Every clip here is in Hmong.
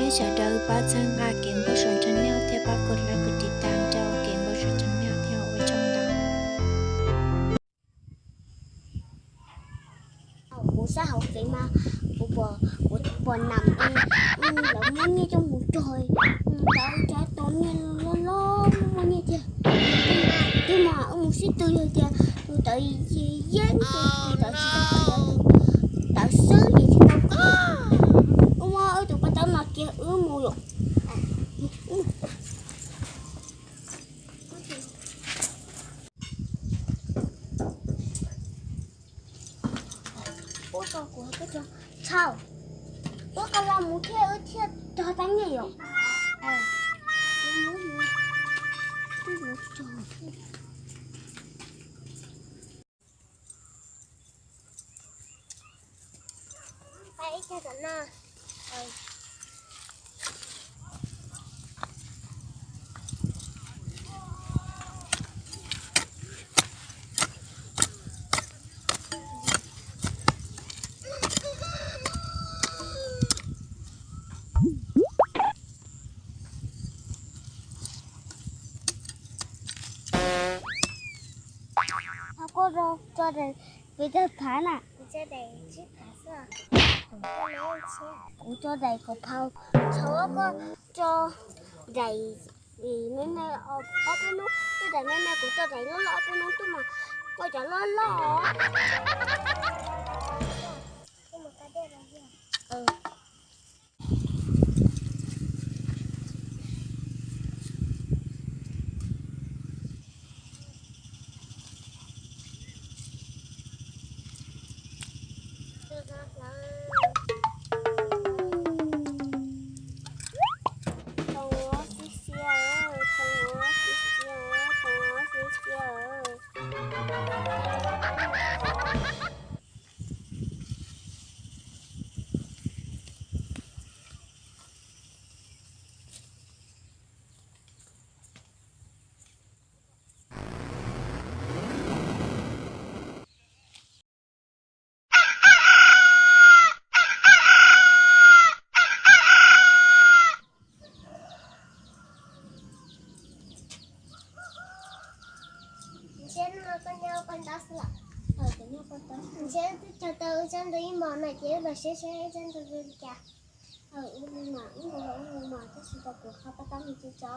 Peb sawv daws pab txhawb nqa kev npau suav channel thiab pab kov like kov tiv tam rau kev npau suav channel thiab ua tsaug ntau. Kuv saib hauv fev mas kuv pom nam lawv muab nyiaj coj mus rog, lawv cov tus nyiaj loj loj muaj nyiaj tiag. Twb mas wb mus sib tw yog tias tus tawv yeej ces tus tawv tsis tau kawm, tus tawv xwb ces tsis tau kawm. Wb muab wb tus paj taub no kiag wb mus lawm. Ua tau kuv txhawj, ua qas los mus thiab wb thiaj tog tab nyiaj yom. Kuv tso daim kaum phav, thaum koj tso daim me me ob peb hnub, tso daim me me, kuv tso daim loj loj ob peb hnub twb mas koj cov loj loj. Ntshe twb cog tau ib tsob ntoo ib hmos no ces wb los saib saib ib tsob ntoo zoo li cas. Wb mus mas, wb mus los wb mus mas, tab sis tau kuv qhov paj taub mus tso tso.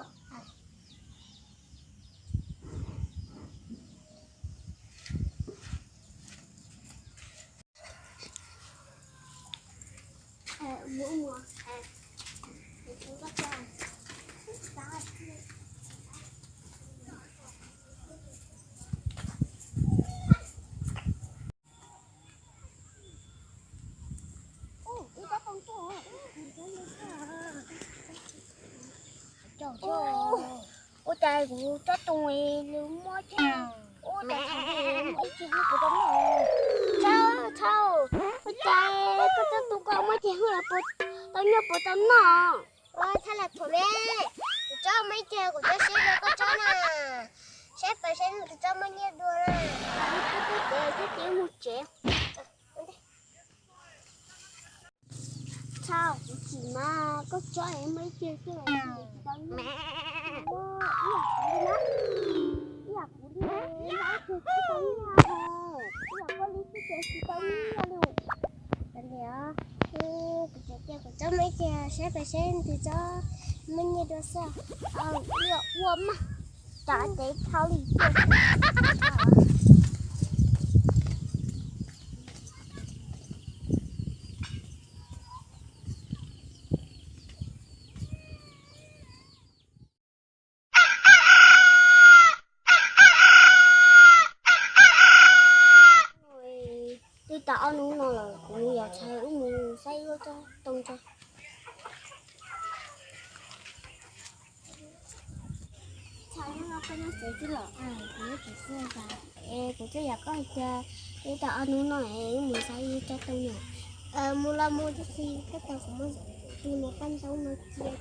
Ua cas kuv tsob tus li muab thiab, ua cas ib txhis kuv tau noj. Txhawj, ua cas koj tsob tus koj muab ces tau nyiaj puas tau noj. Ua txhaj las thuam me, kuv tsob muaj ib txhis kuv tsob siab dua koj tsob na. Saib pes saib tus tsob muaj nyiaj dua na. Twb twb ces twb ces mus tsev. Txhawj, kuv tsis mas koj tsob es muaj ib txhis xwb los tsis tau nyiaj. Ib yam kuv li na, ib yam kuv li, muaj ib txhis tsis tau nyiaj, ib yam koj li xwb ces tsis tau nyiaj li. Kuv tseem cia kuv tsob muaj ib txhis saib pes saib tus tsob muaj nyiaj dua xwb. Ua mas, tsam ces dhau li tiag. Twb tau ob hnub no lawm, kuv yog tshais wb mus saib wb tsob ntoo tso. Txhawj, nyob no koj nyob tsev xwb los? Kuv nyob tsev xwb. Es kuv twb yam koj hais tias twb tau ob hnub no es wb mus saib wb tsob ntoo no. Mus los mus, tab sis koj tos kuv mus tus niag paj ntaub no cia.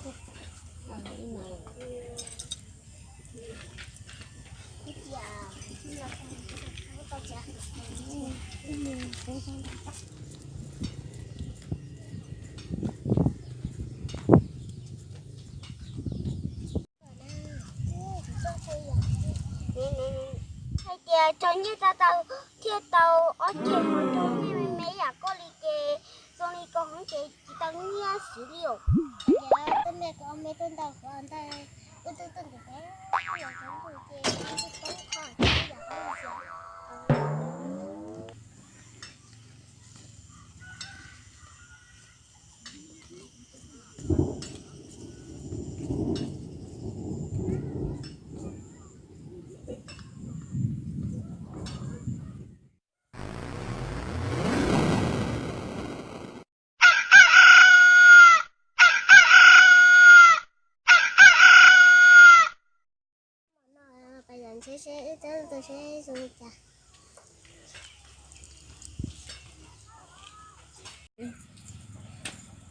Cov nyiaj tau tau thiaj tau ob ceg hauv rau nej me me ib yam koj li ces zoo li koj hoob ces tsis tau nyiaj xwb li os. Ces koj me koj me tuaj ntau qhov ntawd, wb twb tuaj ntev ntev los cov ntuj ces wb twb poob qhov ces wb yam qhov ntawd.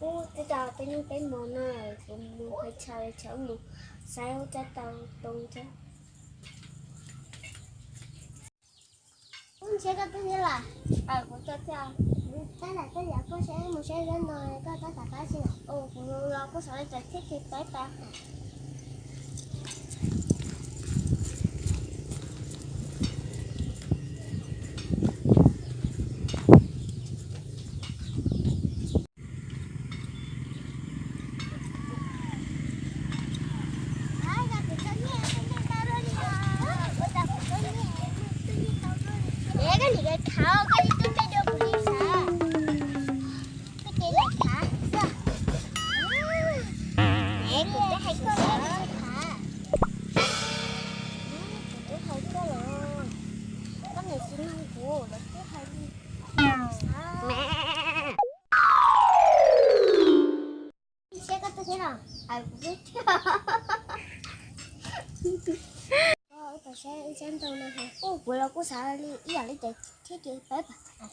Ub, twb tau peb hnub peb hmo no, kuv mus qhov chaw chaw mus saib ub cov tau too thiab. Ub, ntshe koj twb thiab lawm. Kuv tau thiab. Tab lam koj yam koj saib mus saib zab no koj tab tom pab tsi lawm. Kuv los kuj xav li cas thiab ces pab pab. Es koj nim khav, koj ib tug npe dua kuv li sav. Koj ces lam khav xwb. Es kuv twb hais koj lawm, koj khav. Kuv twb hais koj lawm. Koj niam tsis mloog kuv, lawv twb hais li. Saib koj twb thiab los, kuv twb thiab. Koj ib tau saib ib sab ntoo no hos, kuv los kuj xav li ib yam li ces thiab ces pab pab.